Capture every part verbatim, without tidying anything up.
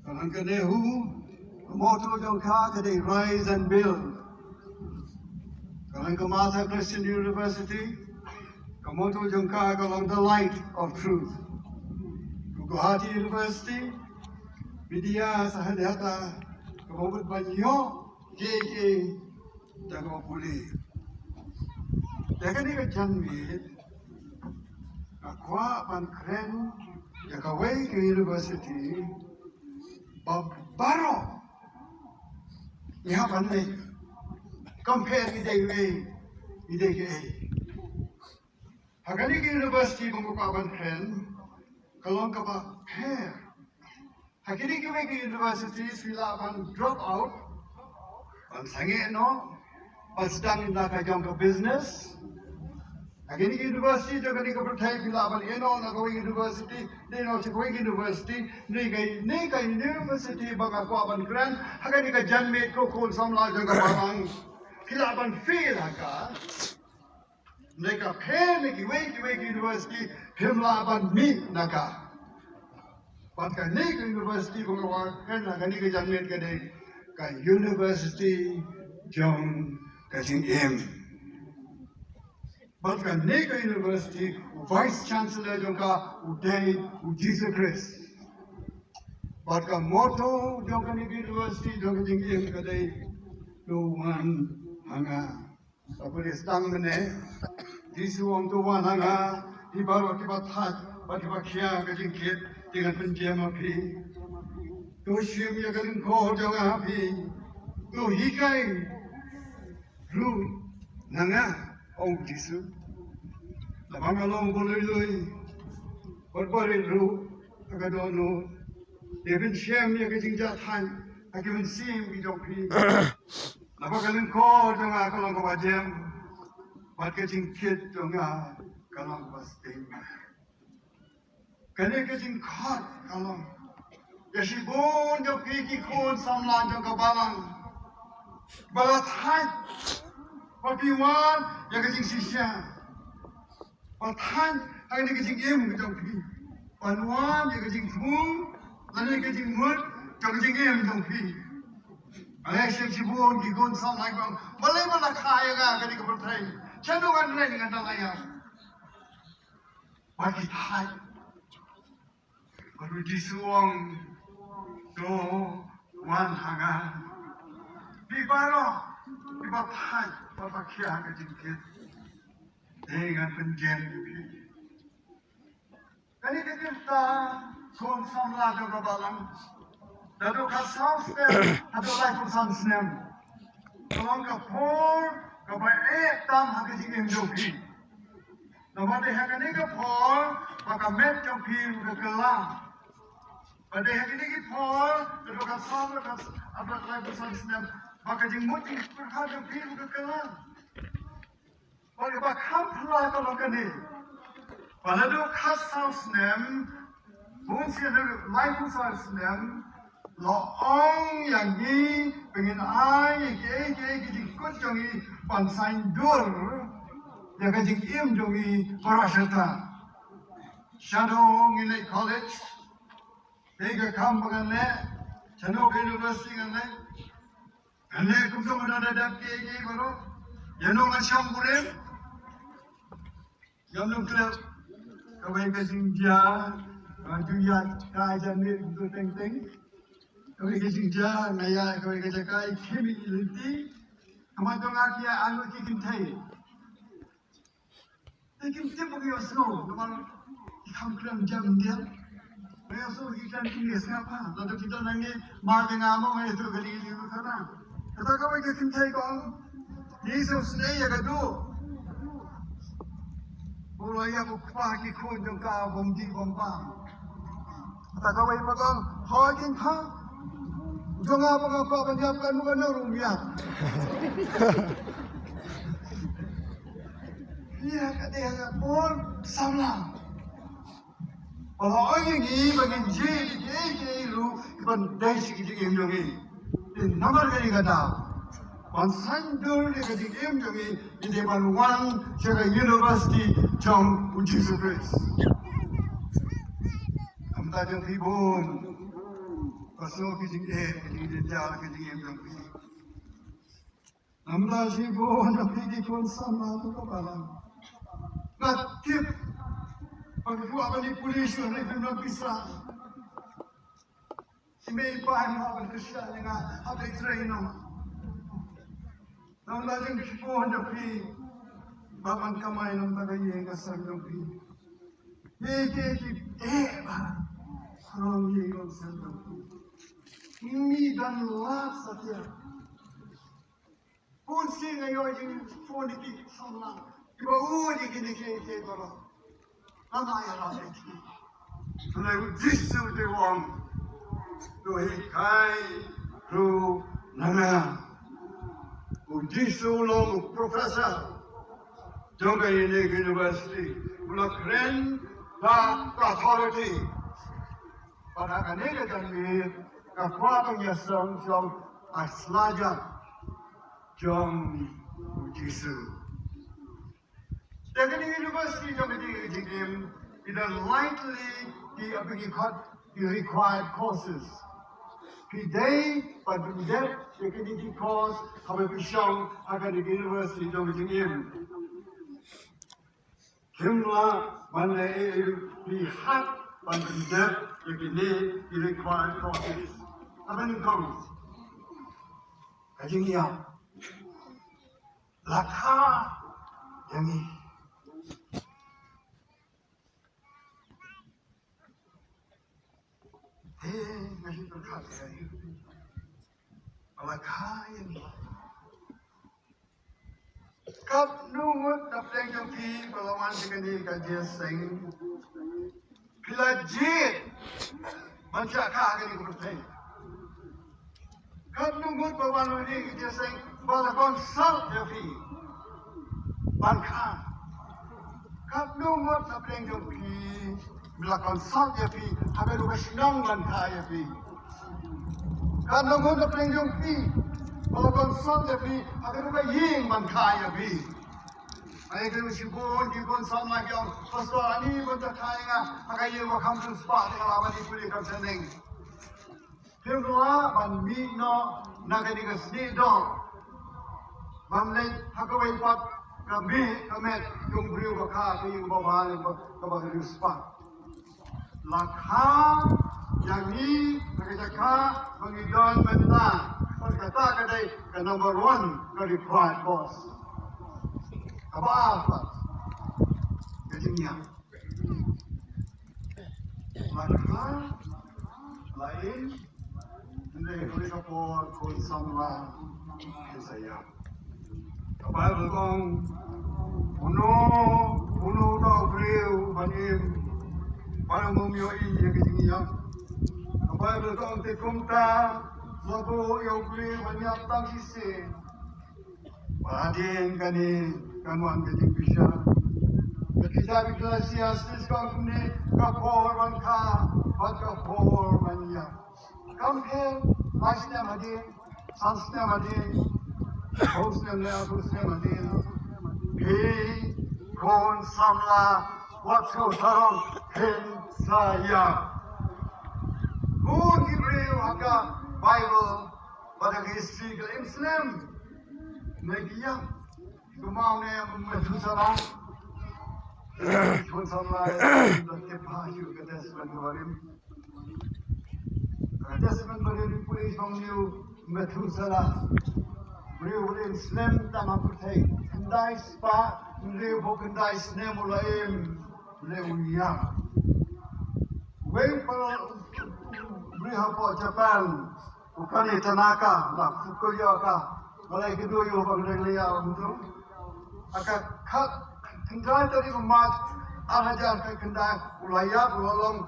Ka nang ka NEHU, ka motto jong ka ka dei Rise and Build. Ka nang ka Mater Christian University, ka motto jong ka ka long The Light of Truth. Ka Gauhati University, media sa hynda ta ka ba mut ban ïoh ki ki da ka ba pule. Te kane ka janmiet nga kwah ban kren ïa kawei ka university ba baroh ngi hap ban leh. Compare ngi dei wei, ngi dei kaei. Ha kane ka university ba nga kwah ban kren ka long kaba pher. Ha kine kiwei ki universities phi lah ban drop out, ban sangeh noh, ban sdang na ka jong ka business. Ha kine ki university jong kane ka pyrthei phi lah ban ïeh noh na kawei university, ïeh noh sha kawei university, ne ka, ne ka university ba nga kwah ban kren ha kane ka janmiet ko khun samla jong ka balang. Phi lah ban fail ha ka. Ne ka pher ne kiwei kiwei ki university phim lah ban mih na ka. Bad kane ka university ba nga kwah kren ha kane ka janmiet ka dei ka university jong ka jingim. Bad kane ka university u vice chancellor jong ka u dei u Jisu Khrist. Bad ka motto jong kane ka university jong ka jingim ka dei to wan ha nga. Ka pule sdang mynne, Jisu u ong to wan ha nga, phi baroh kiba thait bad kiba khia ka jingkit, te ngan pynjem ha phi. To shim ïa ka lyngkor jong nga ha phi. To hikai ruh na nga, ong Jisu. Naba nga long ba lui lui bad ba rit ruh ha ka dohnud. Te phin shem ïa ka jingjahthait ha ki mynsiem ki jong phi. Naba ka lyngkor jong nga ka long kaba jem bad ka jingkit jong nga ka long kaba sting. Kane ka jingkhot ka long ïa shibun jong phi ki khun samla jong ka balang ba la thait ba phi wan ïa ka jingshisha. Ba thait ha kane ka jingim ka jong phi ban wan ïa ka jingthmu lane ka jingmut jong ka jingim jong phi. Balei shim shibun ki khun samla ki ong, balei ba la kha ïa nga kane ka pyrthei? Shano ngan leit ngan da la ïa ba ki thait. Bad u Jisu u ong, to wan ha nga. Phi baroh kiba thait bad ba khia ka jingkit, te ngan pynjem ïa phi. Kane ka kyrta khun samla jong ka balang, naduh khatsaw snem haduh laiphew san snem, ka long ka por kaba eh tam ha ka jingim jong phi. Namar dei ha kane ka por ba ka met jong phi ruh ka kylla. Ba dei ha kane ka por, naduh khatsaw haduh laiphew san snem, ba ka jingmut jingpyrkhat jong phi ruh ka kylla. Bad kaba kham phylla ka long kane, ba naduh khatsaw snem, bun sien haduh laiphew saw snem, la ong ïa ngi ba ngin ai ïa kiei kiei ki jingkut jong ngi ban saiñdur ïa ka jingim jong ngi baroh shata. Shano ngin leit college, dei ka kam ba ngan leh, shano ka university ngan leh. Kane kumto ngan da dep kiei kiei baroh. Ïano ngan shong kurim. Ngam nang klet. Kawei ka jingjia, ah, ju ïaid ka janmiet kumto teng teng. Kawei ka jingjia nga ïaid kawei ka jaka i khim i lynti. Ka mon jong nga ki ïaid arngut ki kynthei. Te kim tip ba ki ïohsngew namar ki kham kren jam diang. Ba ïohsngew ki kren English nga pa. Lada ki don hangne, ma te nga mo nga ïathuh kane ka dei ka khana. Kata kawei ka kynthei ka ong, ngi sngewsynei ïa ka duh ba u la ïap u kpa ki khun jong ka bym dih bym pang. Kata kawei pat ka ong, hooid kynthei. Jong nga ba nga kwah ban ïap, kano kano ruh ym ïap. Ïa ka dei ka por samla. Ba la ong ïa ngi ba ngin jied ïa kiei kiei ruh kiban dei sha ki jingim jong ngi. Te namar kane ka daw ban saiñdur ïa ka jingim jong ngi, ngi dei ban wan sha ka university jong u Jisu Khrist. Kumta jong phi bun, Paso ki jingeh, ki jingjynjar, ki jingim jong phi. Namar shibun na phi ki khun samla to ka balang. Nga tip ba ki kwah ban ïa pule shuh hynrei phim don pisa. I mei i pa im hap ban kyrshan ïa nga hap ban trei noh. Namar jingshibun jong phi ba ban kamai namar ka ïing ka sem jong phi. Phi ki ki eh ba sarong ïing sarong sem jong phi. Ngi don lad satia. Bun sien nga ïoh jingphone ki samla kiba ong ïa kine ki, ki baroh. Namar ïa la ïa ki. Hynrei u Jisu u ong, to hikai ruh na nga. U Jisu u long u professor jong kane ka university, u la kren bad authority. Bad ha kane ka janmiet nga kwah ban ïaseng jong ka slajan jong u Jisu. Te kane ka university jong ka jingim, i don lightly ki, ki, ki required courses. Ki dei ban pyndep ïa kine ki course haba phi shong ha kane ka university jong ka jingim. Kim lah ban leh ei ei, phi hap ban pyndep ïa kine ki required courses. Haba nyngkong, ka jingïap. La kha ïa ngi. He, nga shu pyrkhat ïa ngi. La kha ïa ngi. Katno ngut na pdeng jong phi ba la wan sha kane ka jingïaseng, phi la jied ban shah kha ha kane ka pyrthei? Katno ngut ba wan ha kane ka jingïaseng ba la consult ïa phi ban kha? Katno ngut na pdeng jong phi ba la consult ïa phi ha kano ka shnong ban kha ïa phi? Katno ngut na pdeng jong phi ba la consult ïa phi ha kano ka ïing ban kha ïa phi? Ai, ka shibun ki khun samla ki ong, Pastor, ani ban da kha ïa nga ha ka ïing ba kham pynspah, te nga lah ban ïa pule kam shaneng. Phim lah ban mih noh na kane ka snieh doh ban leit ha kawei pat ka mih ka met jong u briew ba kha ka ïing ba bha lem ba kaba ka riewspah. La kha ïa ngi ha ka jaka ba ngi don mynta. Bad kata ka dei ka number one ka required course. Kaba ar pat ka jingïap. La kha, la im, hynrei kawei ka por khun samla ki sa ïap. Ka Baibl ka ong, uno uno uta u briew ban im, bad um ym ïohi ïa ka jingïap. Ka Baibl ka ong, te kumta la buh ïa u briew ban ïap tang shisien. Bad hadien kane kan wan ka jingbishar. Ka kitab Ecclesiastes ka ong kumne, ka por ban kha bad ka por ban ïap. Kam pher lai snem hadien, san snem hadien, hynriew snem ne arphew snem hadien, phi khun samla, wat sngewsarong, phin sa ïap. Bun ki briew ha ka Baibl bad ha ka history ki la im slem ne ki ïap. Kumne, Methuselah. Khun samla, da tip ha shuh ka testament kaba rim. Ka testament ba rim pule shong u Methuselah. Briew u la im slem tam ha pyrthei. Khyndai spah hynriewphew khyndai snem u la im. U la ïap. Wei para briew hapoh Japan. U Kane Tanaka, ba Fukuoka, ba la ïakynduh ïa u ba khyndai lei ïa u mynta. Ha ka khat khyndai tarik u March, ar hajar khatkhyndai, u la ïap, u la long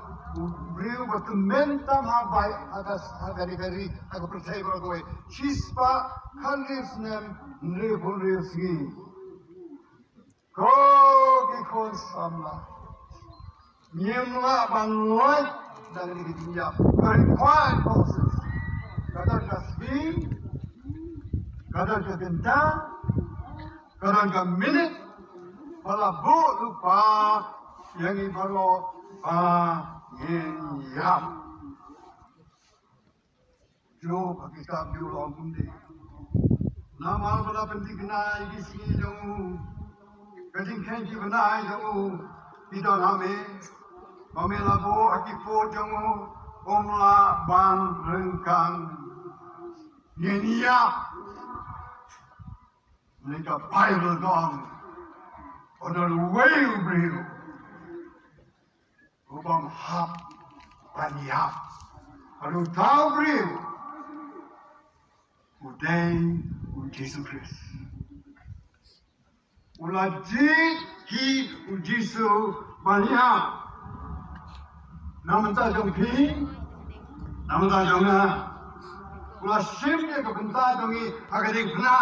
u briew ba tymmen tam ha bai, ha ka, ha ka ri, ha ka pyrthei baroh kawei. Shispah khathynriew snem, hynriewphew hynriew sngi. Ko ki khun samla, ngim lah ban lait da kine ki jingïap. Ka required courses. Ka don ka sngi, ka don ka kynta, ka don ka minit, ba la buh lypa ïa ngi baroh ba ngin ïap. Jong ka kitab jong u la ong kumne. Namar ba la pynthikna ïa ki sngi jong u, ka jingkheiñ ki bnai jong u ki don ha me. Ba me la buh ha ki pud jong u, um lah ban ryngkang. Ngin ïap. Ngi ka Baibl ka ong, u don uwei u briew u bym hap ban ïap. Bad uta u briew u dei u Jisu Khrist. U la jied ïa u Jisu ban ïap. Na bynta jong phi, na bynta jong nga. U la shim ïa ka bynta jong ngi ha ka diengphna.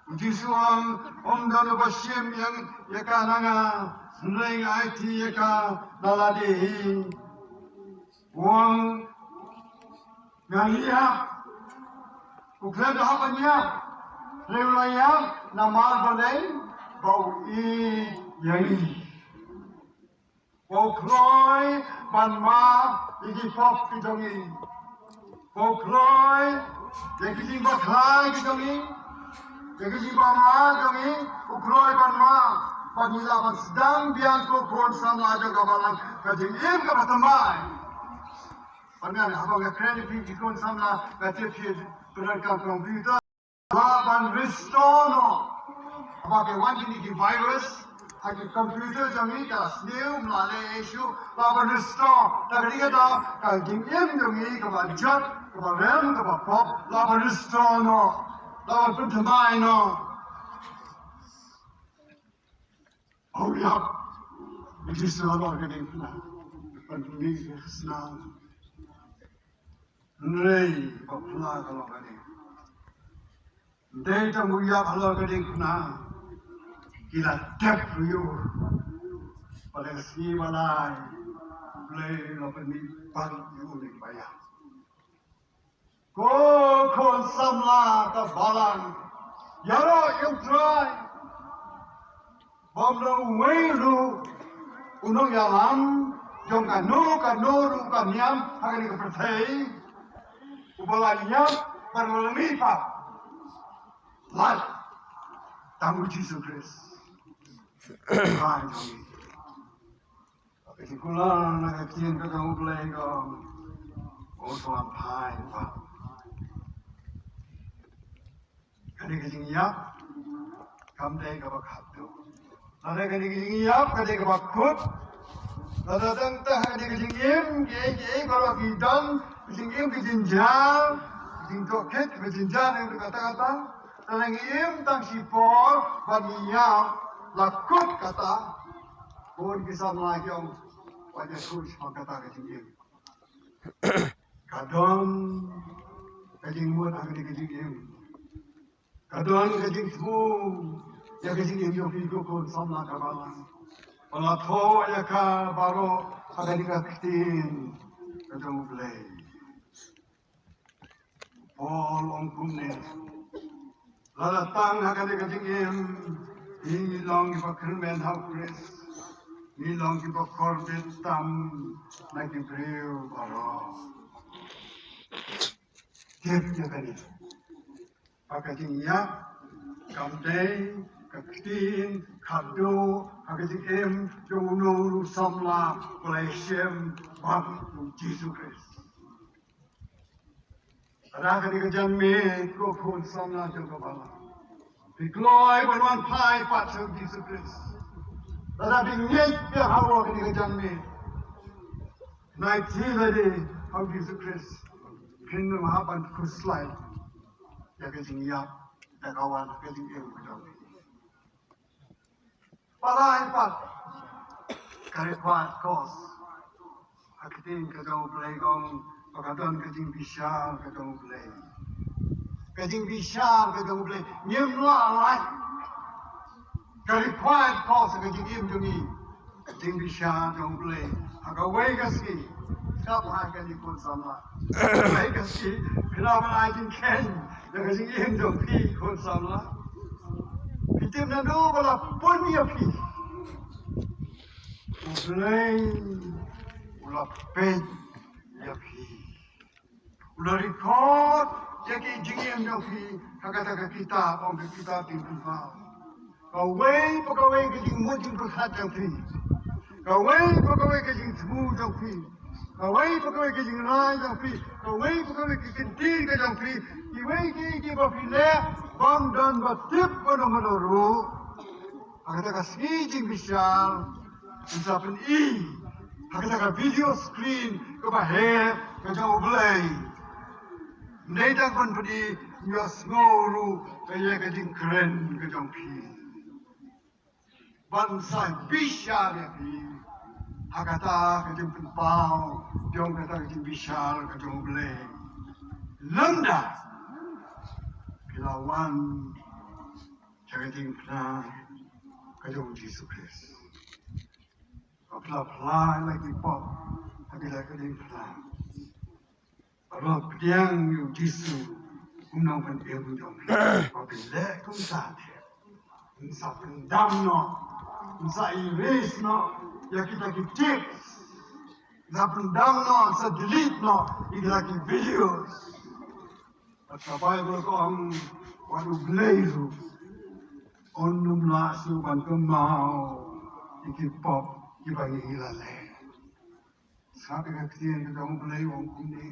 U Jisu u ong, ym don uba shim ïa, ïa ka na nga, hynrei nga aiti ïa ka na lade hi. U ong, ngan ïap. U khlem da hap ban ïap, hynrei u la ïap namar balei? Ba u ïeit ïa ngi. Ba u kloi ban map ïa ki pop ki jong ngi. Ba u kloi ïa ki jingbakla ki jong ngi, ïa ki jingbamla jong ngi. U kloi ban map, ban ïa ban sdang biang, ko khun samla jong ka balang, ka jingim kaba thymmai. Bad ngan, haba nga kren ïa phi ki khun samla, nga tip phi pyndonkam computer. Lah ban restore noh. Haba ki wan kine ki virus ha ki computer jong ngi, ka sniew, ym lah leh issue. Lah ban restore. Te ka dei kata, ka jingim jong ngi kaba jot, kaba rem, kaba pop, lah ban restore noh. Lah ban pynthymmai noh. Hurry up. It is the Lord getting plan. But we is now. Hynrei ba pla ka long ka ding. Dei tang u ïap halor ka diengphna. Ki la tep riew. Ba la sngi ba lai. Blei la pynmih ban ïa u ling ba ïap. Ko khun samla ka balang, ïaroh ïa u Trai. Bym don uwei ruh u nongïalam jong kano kano ruh ka niam ha kane ka pyrthei uba la ïap bad uba la mihpat. Lait tang u Jisu Khrist. Trai jong ngi. Ka jingkular na ka ktien ka jong U Blei ka ong, u sngewthuh phai ba kane ka jingïap kam dei kaba khadduh. Lada kane ka jingïap ka dei kaba kut, lada tang tang kane ka jingim, kiei kiei baroh ki don, ka jingim ka jynjar, ka jingtohkit ka jynjar, ka jingim kata kata. Lada ngi im tang shipor bad ngi ïap, la kut kata. Bun ki samla ki ong, wat ïathuh shaphang kata ka jingim. Ka don ka jingmut ha kane ka jingim. Ka don ka jingthmu ïa ka jingim jong phi ko khun samla ka balang. Ba la thoh ïa ka baroh ha kane ka ktien ka jong U Blei. Paul u ong kumne, lada tang ha kane ka jingim ngi long kiba kyrmen ha U Khrist, ngi long kiba kordit tam na ki briew baroh. Tip ïa kane, ba ka jingïap kam dei ka ktien khadduh ha ka jingim jong uno uno u samla ba la ïashem bad U Jisu Khrist. Lada kane ka janmiet ko khun samla jong ka balang, phi kloi ban wan phai pat sha U Jisu Khrist. Lada phi ngeit biang ha u kane ka janmiet, nai kti lade ha U Jisu Khrist, phin ym hap ban khuslai ïa ka jingïap, ïa ka wan ka jingim ka jong phi. Palat pat ka required cost. Ha ka ktien ka jong U Blei ka ong ba ka don ka jingbishar ka jong U Blei. Ka jingbishar ka jong U Blei ngim lah lait. Ka required cost ka jingim jong ngi. Ka jingbishar jong U Blei ha kawei ka sngi. Kaba ha kane khun samla, kawei ka sngi phi lah ban ai jingkheiñ ïa ka jingim jong phi khun samla. Phi tip naduh ba la pun ïa phi. U Blei u la peit ïa phi. U la record ïa ki jingim jong phi ha kata ka kitab, ong ka kitab Jingpynpaw. Kawei pa kawei ka jingmut jingpyrkhat jong phi, kawei pa kawei ka jingthmu jong phi, kawei pa kawei ka jingrai jong phi, kawei pa kawei ka ktien ka jong phi, kiwei ki ki ba phi leh, bym don ba tip ba don ba don ruh. Ha kata ka sngi jingbishar, yn sa pyni ha kata ka video screen kaba heh ka jong U Blei. Ym dei tang ban pyni, ïohsngew ruh ïa ka jingkren ka jong phi. Ban sa bishar ïa phi ha kata ka jingpynpaw jong kata ka jingbishar ka jong U Blei. Lymda phi la wan sha ka jingphla ka jong U Jisu Khrist. Ba phi la phla na ki pop ha ka jingphla. Ba pdiang ïa U Jisu kum u nongpynim jong phi. Ba phi leh kumta, yn sa pyndam noh, yn sa erase noh ïa kita ki tapes. Yn sa pyndam noh, yn sa delete noh ïa kita ki videos. Bad ka Baibl ka ong, wat U Blei ruh un ym lah shuh ban kynmaw ïa ki pop kiba ngi la leh. Sngap ïa ka ktien ka jong U Blei u ong kumne: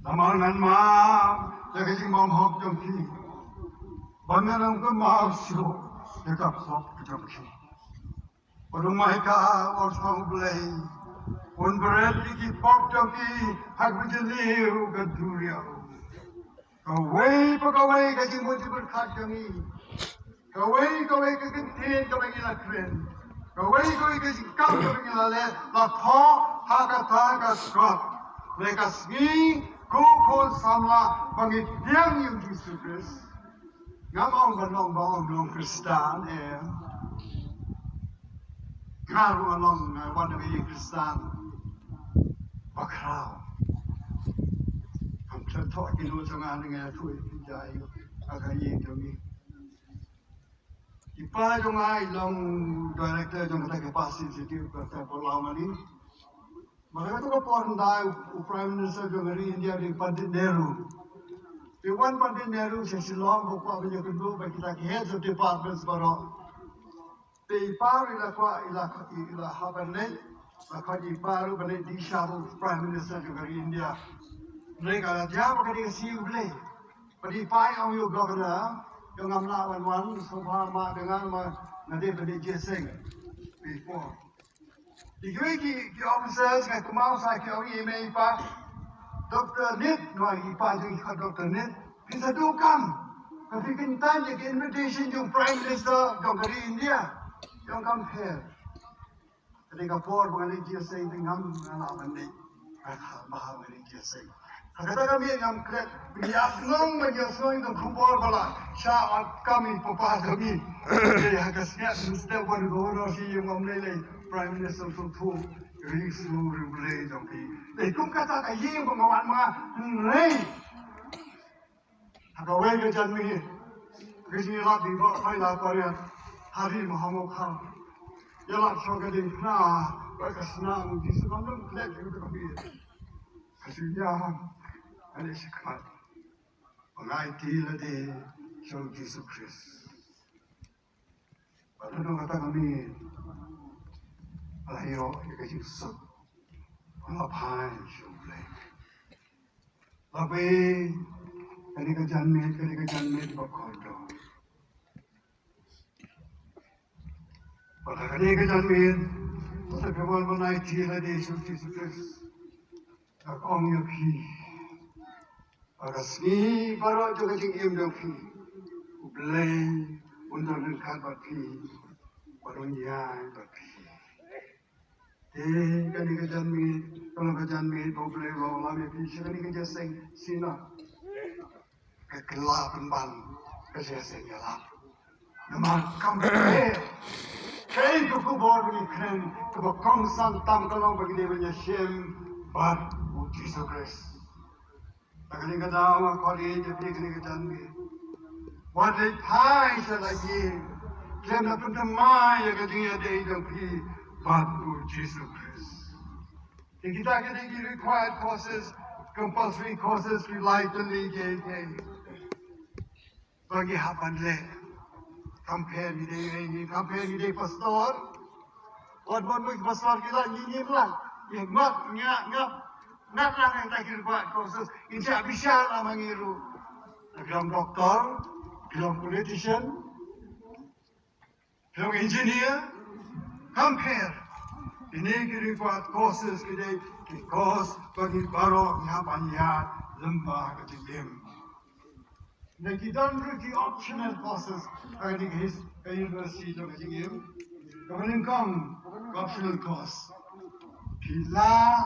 Namar ngan map ïa ka jingbymhok jong phi, bad ngan ym kynmaw shuh ïa ka pop ka jong phi. Bad u Maikha u ong sha U Blei, un bret ïa ki pop jong ki ha ka jylliew ka duriaw. Kawei pa kawei ka jingmut jingpyrkhat jong ngi, kawei kawei ka ktien kaba ngi la kren, kawei kawei ka jingkam kaba ngi la leh, la thoh ha kata ka kot. Leh ka sngi, ko khun samla, ba ngi pdiang ïa U Jisu Khrist. Ngam ong ba long, ba ong long Khristan, em. Nga ruh nga long, nga wan na ka ïing Khristan bakhraw. Ngam klet thoh ki no jong nga, nga ïathuh ïa phi, ïa ka ïing jong ngi. I pa jong nga i long director jong kata ka Pass Institute, kata Palau Mani. Ba la kato ka por, hynda u Prime Minister jong ka ri India u dei Pandit Nehru. Te wan Pandit Nehru sha Shillong, ba kwah ban ïakynduh bad kita ki heads of departments baroh. Te i pa ruh i la kwah, i la, i la hap ban leit, la kwah i pa ruh ban leit dih sha u Prime Minister jong ka ri India. Hynrei ka la jia ba ka dei ka sngi U Blei. Bad i pa i ong ïa u governor, ïa ngam lah ban wan, sngewbha map ïa nga, namar nga dei ban leit jingïaseng before. Te kiwei ki, ki officers, nga kynmaw sa ki ong ïa i mei i pa, Doktor Nit, no, i pa jong i khot Doktor Nit, phin sa duh kam, ka phi kyntait ïa ka invitation jong Prime Minister jong ka ri India, jong kam pher. Ka dei ka por ba ngan leit jingïaseng, te ngam, ngam lah ban leit. Nga kha ba ngan leit jingïaseng. Ha kata ka miet ngam klet, ngi ïa sngew, ngi ïa sngew ïa ka khubor ba la shah ot kam ïa i papa jong ngi. Te ha ka sngi mynstep wan u Governor shi ïing, ngam lei lei, Prime Minister sngewthuh, ri sngewthuh ri U Blei jong phi. Te kum kata ka ïing ba nga wan ma nga hynrei ha kawei ka janmiet, ka jingïalap i Bah Phaila Pariat ha ri Mahamukha. Ïalap sha ka diengphna bad ka snam U Jisu, ngam don klet ïa ka miet. Ka shu ïa, ale shi khmat. Ba nga aiti lade sha U Jisu Khrist. Bad na kata ka miet, la ïoh ïa ka jingsuk. Ba la phai sha U Blei. Ba phi, kane ka janmiet, kane ka janmiet ba kordor. Bad ha kane ka janmiet, lada phi wan ban aiti lade sha U Jisu Khrist, nga ong ïa phi, ha ka sngi baroh jong ka jingim jong phi, U Blei un don ryngkat bad phi, bad un ïaid bad phi. Te kane ka janmiet, kane ka janmiet ba U Blei u la lam ïa phi sha kane ka jingïaseng synod, ka kylla pynban ka jingïaseng ïalap. Namar kam pher kaei ka khubor ba ngi kren kaba kongsan tam, ka long ba ngi dei ban ïashem bad U Jisu Khrist. Ha kane ka daw nga khot ïa phi ha kane ka janmiet, wat leit phai sha la ïing, khlem da pynthymmai ïa ka jingïadei jong phi bad U Jisu Khrist. Te kita ki dei ki required courses compulsory courses ki lai tylli ki, ki ba ngi hap ban leh. Kam pher ngi dei, ngi kam pher ngi dei pastor. Wat ban mui pastor ki la ngi ngi la. Ngi ngat ngat ngat ngat la ngi ta ki required courses. Ngi ja bishar la ma ngi ruh. Ki long doctor, ki long politician, ki long engineer, kam pher. Kine ki required courses ki dei ki course ba ngi baroh ngi hap ban ïaid lyngba ka jingim. Ne ki don ruh ki optional courses ha kane ka his-, ka university jong ka jingim. Kaba nyngkong ka optional course. Phi lah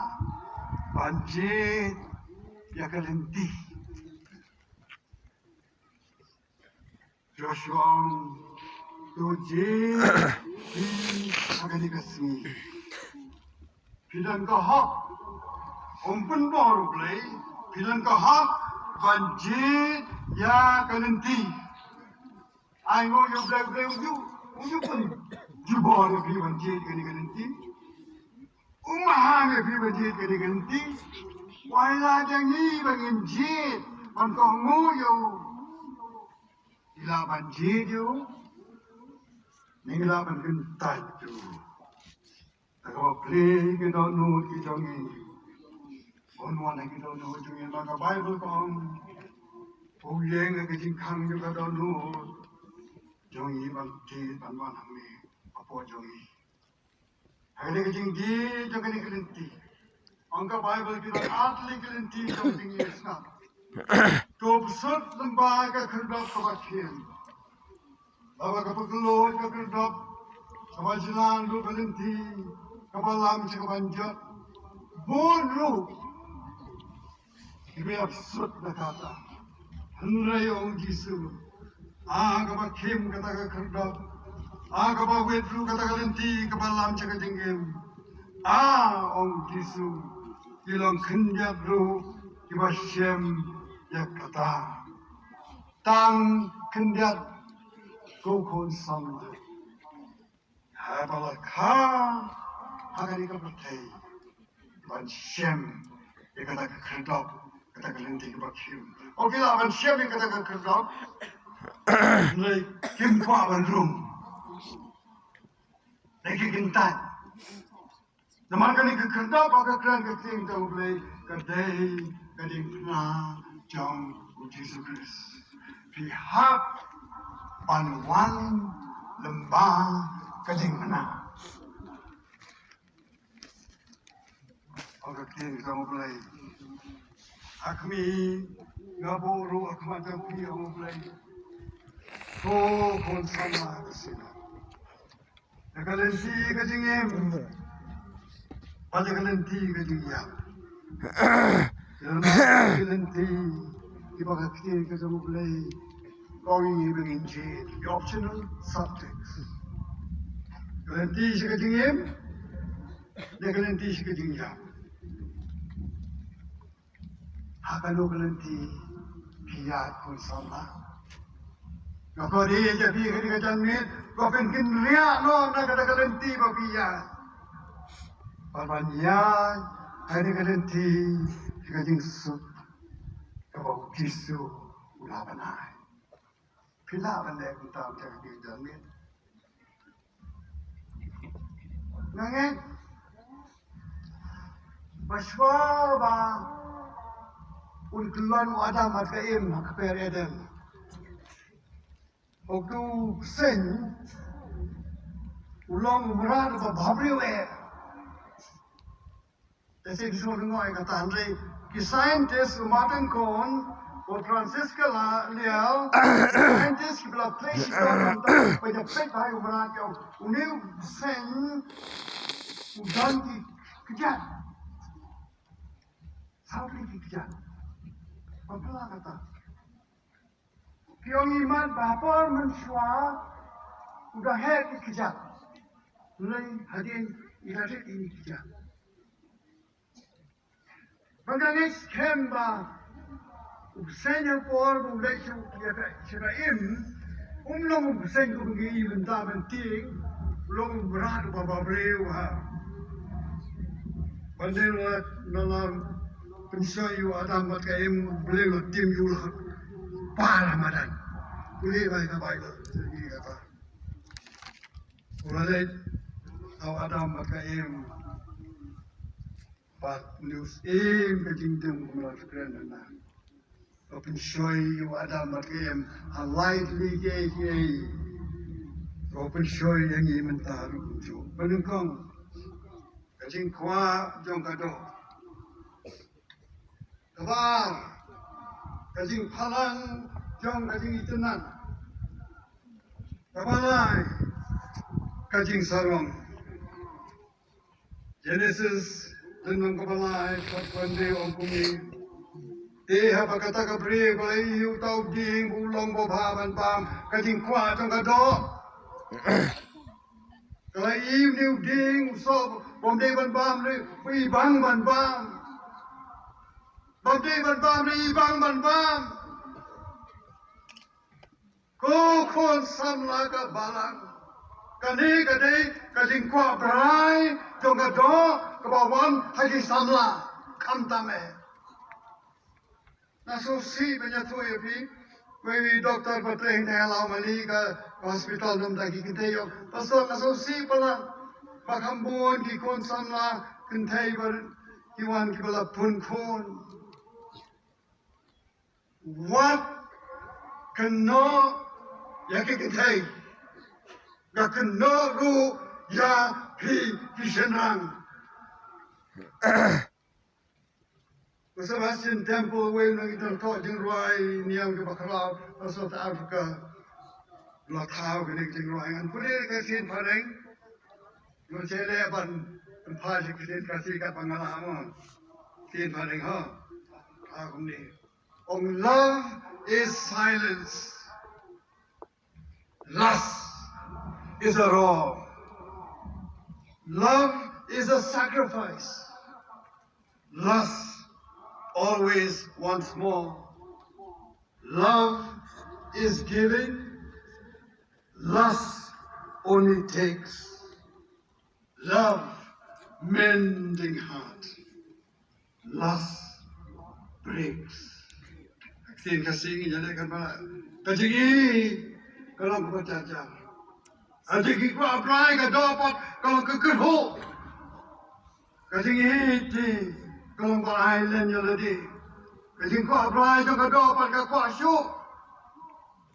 ban jied ïa ka lynti. Joshua ong, to jied phi ha kane ka sngi. Phi don ka hok. Ym pynbor U Blei, phi don ka hok ban jied ïa ka lynti. Ai nguh ïa U Blei, U Blei u ju, u ju pynjubor ïa phi ban jied kane ka lynti. U maham ïa phi ban jied kane ka lynti. Wai la jong ngi ban ngin jied ban kohnguh ïa u. Ngi lah ban jied ïa u, ngi lah ban kyntait ïa u. Te kaba plie ki dohnud ki jong ngi. Bun wan ha ki dohnud jong ngi, ba ka Baibl ka ong, u ïeng ha ka jingkhang jong ka dohnud jong ngi ban jied ban wan hangne hapoh jong ngi. Ha kane ka jingdie jong kane ka lynti, ong ka Baibl ki don ar tylli ki lynti jong ka jingïasngap. To bsut lyngba ka khyrdop kaba khim. Laba ka pyrkhlad ka khyrdop kaba jlan ruh ka lynti kaba lam sha ka ban jot. Bun ruh kiba ïa bsut na kata. Hynrei ong Jisu, a kaba khim kata ka khyrdop, a kaba wit ruh kata ka lynti kaba lam sha ka jingim. A, ong Jisu, ki long khyndiat ruh kiba shem ïa kata. Tang khyndiat ko khun samla. Haba la kha ha kane ka pyrthei ban shem ïa kata ka khyrdop, kata ka lynti kaba khim. Ym ki lah ban shem ïa kata ka khyrdop. Hynrei kim kwah ban rung. Dei ki kyntait. Namar kane ka khyrdop ha ka kren ka ktien jong U Blei ka dei ka diengphna jong U Jisu Khrist. Phi hap ban wan lyngba ka diengphna. Ha ka ktien jong U Blei. Ha khmih nga buh ruh ha khmat jong phi, ong U Blei. Ko khun samla ka sila. Ïa ka lynti ka jingim bad ïa ka lynti ka jingïap. Ïa ka lynti kiba ka ktien ka jong U Blei ka ong ïa ngi ba ngin jied, the optional subjects. Ka lynti sha ka jingim, ïa ka lynti sha ka jingïap. Ha kano ka lynti phi ïaid khun samla? Nga kyrpad ïa phi kane ka janmiet ba phin kynriah noh na kata ka lynti ba phi ïaid. Bad ban ïaid ha kane ka lynti ka jingsuk kaba U Jisu u la ban ai. Phi lah ban leh kumta ha kane ka janmiet? Nga ngeit ba shuwa ba un kyllon u Adam bad ka Im ha ka kper Eden, uto u bseiñ u long u mrad uba bhabriew eh. Te sa ki sngewthuh ïa kata, hynrei ki scientist, u Martin Cohn, u Francisca Lyall, ki scientist kiba la peit, kiba la peit ba ïa peit ba ïa u mrad ïa u, une u bseiñ u don ki kjat. Saw tylli ki kjat. Ba pla kata. Ki ong imat ba ha por mynshuwa u da heh ki kjat. Hynrei hadien i la rit ïa ki kjat. Ba nga ngeit skhem ba u bseiñ ha por ba u leit sha, sha ka Im, um long u bseiñ kumba ngi i mynta ban tieng, u long u mrad uba bhabriew ha. Ban dei na, na la Pynshoi ïa u Adam bad ka Im, u Blei u la tim ïa u la par ha madan. Pule ïa ka Baibl, ïa kata. U la leit ha u Adam bad ka Im. Bad une u Syiem ka jingdum kum la kren na. Ka pynshoi ïa u Adam bad ka Im ha lai tylli kiei kiei. Ka pynshoi ïa ngi mynta ruh kumjuh. Ba nyngkong, ka jingkwah jong ka doh. Kaba ar, ka jingphalang jong ka jingitynnad. Kaba lai, ka jingsarong. Genesis, lynnong kaba lai, dkhot kaba hynriew ong kumne. Te haba kata ka briew ka la ïohi ïa uta u dieng ba u long babha ban bam, ka jingkwah jong ka doh. Ka la ïohi une u dieng u soh bym dei ban bam, ne ba i bang ban bam. Bym dei ban bam, ne i bang ban bam. Ko khun samla ka balang. Kane ka dei ka jingkwah brai jong ka doh kaba wan ha ki samla. Khamtam eh. Nga sngewsih ban ïathuh ïa phi. Wei wei doktor ba trei hangtei ha Lawmali ka hospital, ym da ki kynthei ïoh. Pastor, nga sngewsih palat ba kham bun ki khun samla kynthei ba ki wan kiba la pun khun. Wat kynnoh ïa ki kynthei. Nga kynnoh ruh ïa phi ki shynrang. Ba Sebastian Temple, wei na ki nongthoh jingrwai niam kiba khraw ha South Africa, la thaw kine ki jingrwai. Ngan pule ka ktien phareng. Ngan shu leh ban, ban phai sha ka ktien Khasi katba nga lah mo. Ktien phareng ho. Thaw kumne. Ong, love is silence. Lust is a roar. Love is a sacrifice. Lust always wants more. Love is giving. Lust only takes. Love mending heart. Lust breaks. Ka ktien Khasi ngi ïa leh kan ba, ka jingïeit ka long kaba jar jar. Ka jingkwah brai ka doh pat ka long ka kyrhuh. Ka jingïeit te ka long ba ai len ïa lade. Ka jingkwah brai jong ka doh pat ka kwah shuh.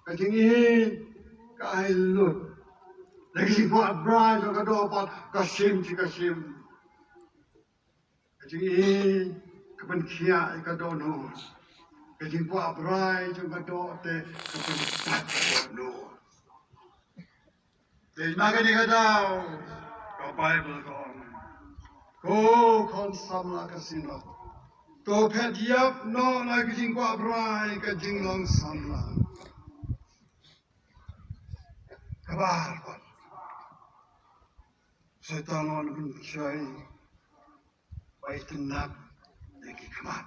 Ka jingïeit ka ai lut. Ka jingkwah brai jong ka doh pat ka shim shi ka shim. Ka jingïeit ka pynkhiah ïa ka dohnud. Ka jingkwah brai jong ka doh te ka pyntat ka dohnud. Te na kane ka daw ka Baibl ka ong, ko khun samla ka Synod, to phet ïap noh na ka jingkwah brai ka jinglong samla. Kaba ar pat, Soitan u pynshoi ba itynnad ïa ki khmat.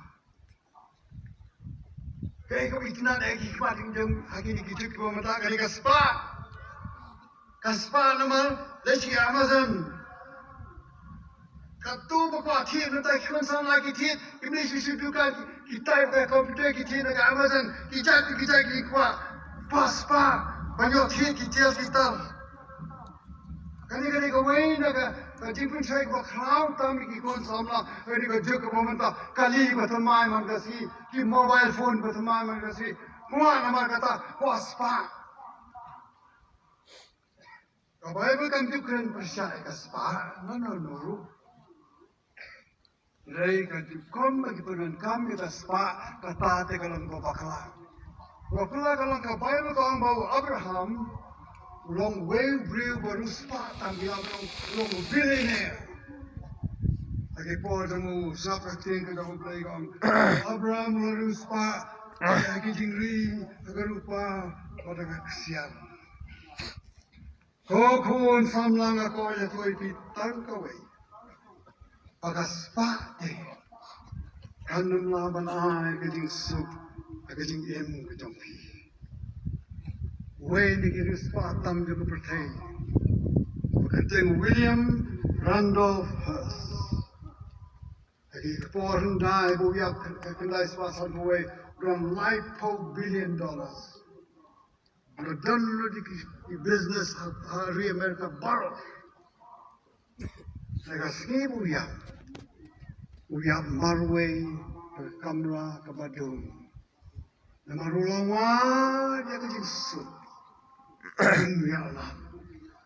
Kaei kaba itynnad ïa ki khmat, ïa ki jong ha kine ki juk kiba mynta, kane ka spah. Ka spah namar leit sha Amazon. Katto ba kwah thied mynta ki khun samla ki thied, kim leit sha sha dukan, ki, ki type ka computer ki thied na ka Amazon, ki jait ki jait ki kwah. Ba spah ban ïoh thied ki tiar ki tar. Kane, kane kawei na ka, ka jingpynshoi kaba khraw tam ïa ki khun samla, kane ka juk kaba mynta, kali ba thymmai man ka sngi, ki mobile phone ba thymmai man ka sngi. Kwah namar kata, kwah spah. Ka Baibl kam ju kren pyrshah ïa ka spah, no, no, no. Hynrei ka ju kum ba ki pyndonkam ïa ka spah, kata te ka long kaba bakla. Kaba bakla ka long, ka Baibl ka ong ba u Abraham u long uwei u briew ba riewspah tam, ki ong u long, u long u billionaire. Ha ki por jong u, sngap ka ktien ka jong U Blei ka ong, Abraham u long riewspah ha ki jingri, ha ka rupa bad ha ka ksiar. Ko khun samla, nga kwah ïathuh ïa phi tang kawei, ba ka spah te kan ym lah ban ai ka jingsuk ha ka jingim ka jong phi. Uwei na ki riewspah tam jong ka pyrthei, ba kyrteng William Randolph Hearst. Ha ki por hyndai ba u ïap, khyndai spah sanphew wei, u don laiphew billion dollars. Ba don lut ïa ki, ki business ha, ha ri America baroh. Sa ka sngi ba u ïap, u ïap marwei ha ka kamra kaba dum. Namar u la wad ïa ka jingsuk. Ïa Allah,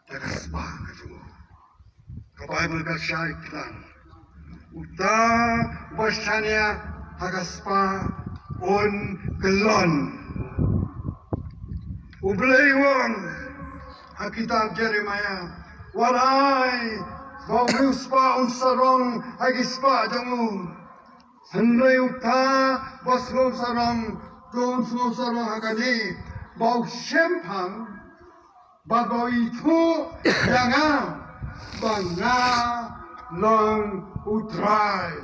da ka spah ka jong u. Ka Baibl ka shai kyrteng, uta uba shaniah ha ka spah un kyllon. U Blei u ong ha kitab Jeremaïah, wat ai ba u briew spah un sarong ha ki spah jong u. Hynrei uta uba sngewsarong, to un sngewsarong ha kane, ba u shemphang bad ba u ithuh ïa nga ba nga long U Trai.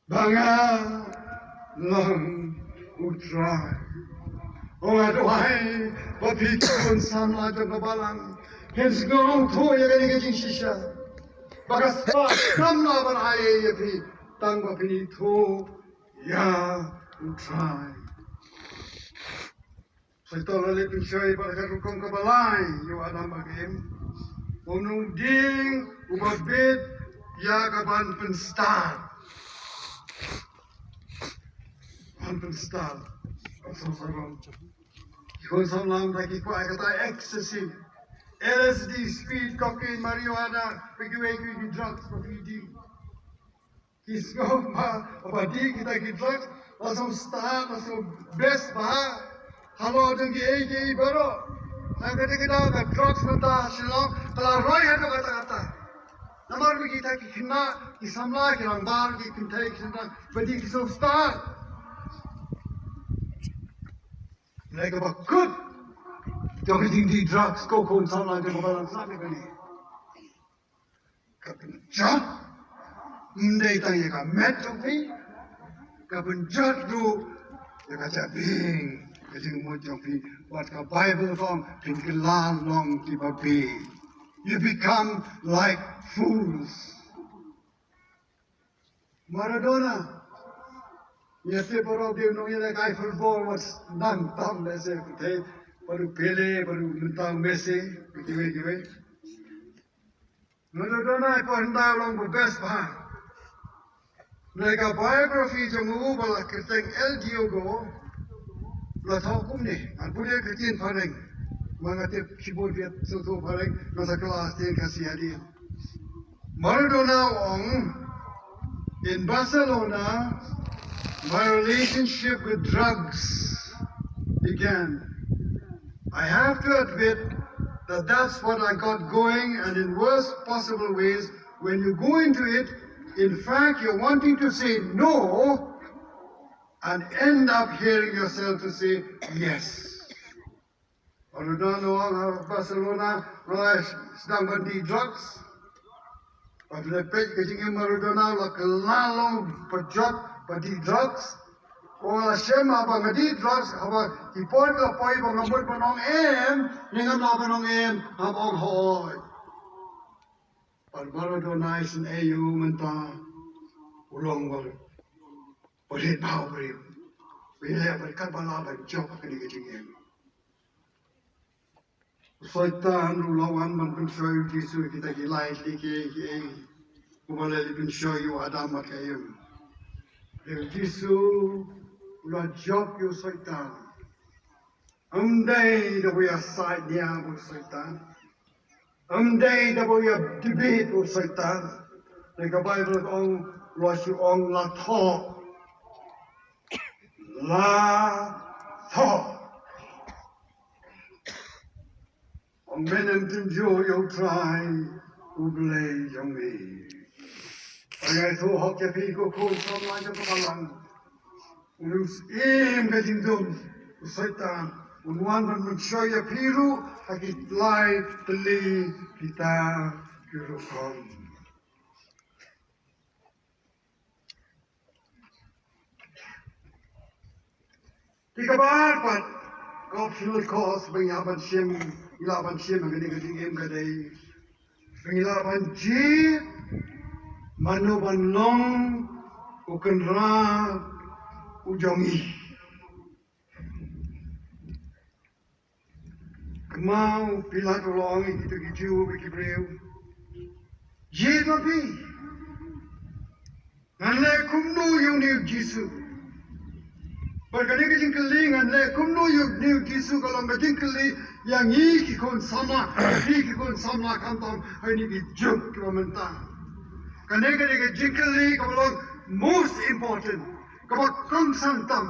Ba nga long U Trai. Ong, nga duwai ba phi khun samla jong ka balang, phin sngewthuh ïa kane ka jingshisha. Ba ka spah kam lah ban ai ïa phi tang ba phin ithuh ïa U Trai. Soitan u la leit pynshoi bad ka rukom kaba lai ïa u Adam bad ka Im. Um long dieng uba bit ïa ka ban pynstad. Ban pynstad. Ban pynstad. Ki khun samla mynta ki kwah ïa kata ecstasy, L S D, speed, cocaine, marijuana, bad kiwei kiwei ki drugs, bad ki dih. Ki sngew ba, ba dih kita ki drugs, la sngewstad, la sngewbha halor jong kiei kiei baroh. Nangta ka dei ka drugs mynta ha Shillong ka la roi haduh katta katta. Namar ba kita ki khynnah, ki samla, ki rangbah, ki kynthei, ki khynnah, ba dih, ki sngewstad. Hynrei kaba kut jong ka jingdih drugs, ko khun samla jong ka balang, sngap ïa kane. Ka pynjot ym dei tang ïa ka met jong phi, ka pynjot ruh ïa ka jabieng ka jingmut jong phi. Bad ka Baibl ka ong, phin kylla long kiba bieit. You become like fools. Maradona. Ngi tip baroh u dei u nongïalehkai football uba dang tam lehse, pyrthei, bad u Pele, bad u mynta u Messi, kiwei kiwei. Maradona i por hyndai u long ba best bha. Hynrei ka biography jong u ba la kyrteng El Diego, la thoh kumne. Ngan pule ka ktien phareng. Ma nga tip shibun phi sngewthuh phareng, nga sa kylla ktien Khasi hadien. Maradona u ong, in Barcelona, my relationship with drugs began. I have to admit that that's what I got going, and in worst possible ways, when you go into it, in fact, you're wanting to say no and end up hearing yourself to say yes. Maradona u ong ha Barcelona, u la sdang ban dih drugs. Bad lada peit ka jingim Maradona, u la kylla long pyrjot ba dih drugs. U la shem, haba nga dih drugs, haba ki por ki la poi ba nga mut ban ong em, ne ngam lah ban ong em, haba ong hooid. Bad Maradona isynei ïa u mynta u long uba rit bha u briew. U ïaleh bad katba lah ban jop ha kane ka jingim. U Soitan ruh u la wan ban pynshoi u Jisu ïa kita ki lai ki, ki, ki, kumba la leit pynshoi ïa u Adam bad ka Im. Hynrei u Jisu u la jop ïa u Soitan. Ym dei da ba u ïasaid nia bad u Soitan. Ym dei da ba u ïa debate bad u Soitan. Hynrei ka Baibl ka ong, u la shu ong, la thoh. La thoh. Ong, men, ym tynjuh ïa U Trai U Blei jong me. Nga ïathuh hok ïa phi, ko khun samla jong ka balang, un ym shym im ka jingdum u Soitan. Un wan ban pynshoi ïa phi ruh ha ki lai tylli kita ki rukom. Te kaba ar pat, ka optional course ba ngi hap ban shim, ngi lah ban shim ha kane ka jingim ka dei ba ngi lah ban jied Mano ban long u kynrad u jong ngi? Kynmaw Pilat u la ong ïa kita ki Jiw bad ki briew, jied ma phi, ngan leh kumno ïa une u Jisu? Bad kane ka jingkylli ngan leh kumno ïa une u Jisu ka long ka jingkylli ïa ngi ki khun samla, ïa phi ki khun samla, khamtam ha kine ki juk kiba mynta. Kane ka dei ka jingkylli kaba long most important, kaba kongsan tam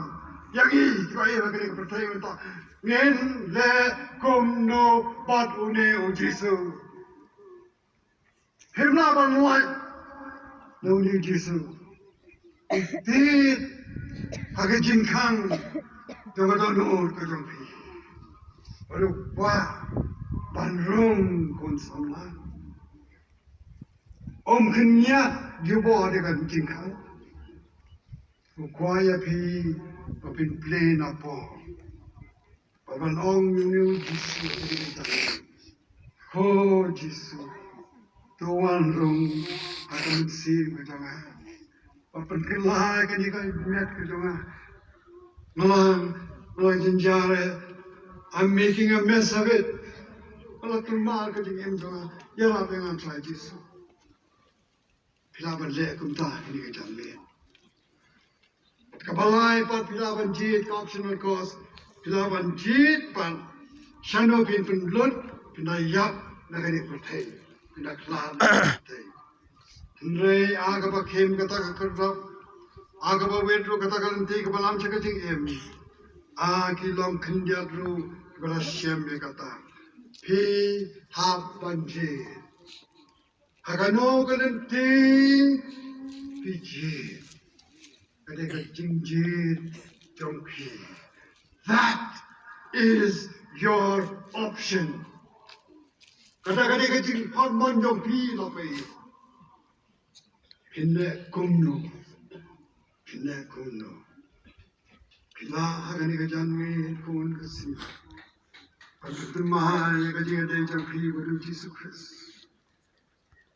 ïa ngi kiba ïa kane ka pyrthei mynta. Ngin leh kumno bad une u Jisu? Phim lah ban lait na une u Jisu. Tied ha ka jingkhang jong ka dohnud ka jong phi. Bad u kwah ban rung khun samla. Um khynñiat jubor da ka jingkhang. U kwah ïa phi ba phin plie na pop. Ba ban ong ïa une u Jisu, ko Jisu, to wan rung ha ka mynsiem ka jong nga. Ba pynkylla ïa kane ka met ka jong nga. Nga la, nga la jynjar eh. I'm making a mess of it. Nga la kulmar ka jingim jong nga. Ïarap ïa nga Trai Jisu. Phi lah ban leh kumta ha kane ka janmiet. Kaba lai pat phi lah ban jied ka optional course. Phi lah ban jied pat shano phin pynlut, phin da ïap na kane ka pyrthei, phin da khlad na kane ka pyrthei. Hynrei ha kaba khim kata ka khyrdop, ha kaba wit ruh kata ka lynti kaba lam sha ka jingim, ha ki long khyndiat ruh kiba la shem ïa kata. Phi hap ban jied. Ha kano ka lynti phi jied, ka dei ka jingjied jong phi. That is your option. Kata ka dei ka jinghormon jong phi, la phi. Phin leh kumno? Phin leh kumno? Phi lah ha kane ka janmiet, khun ka sngi, ban pynthymmai ïa ka jingïadei jong phi bad u Jisu Khrist?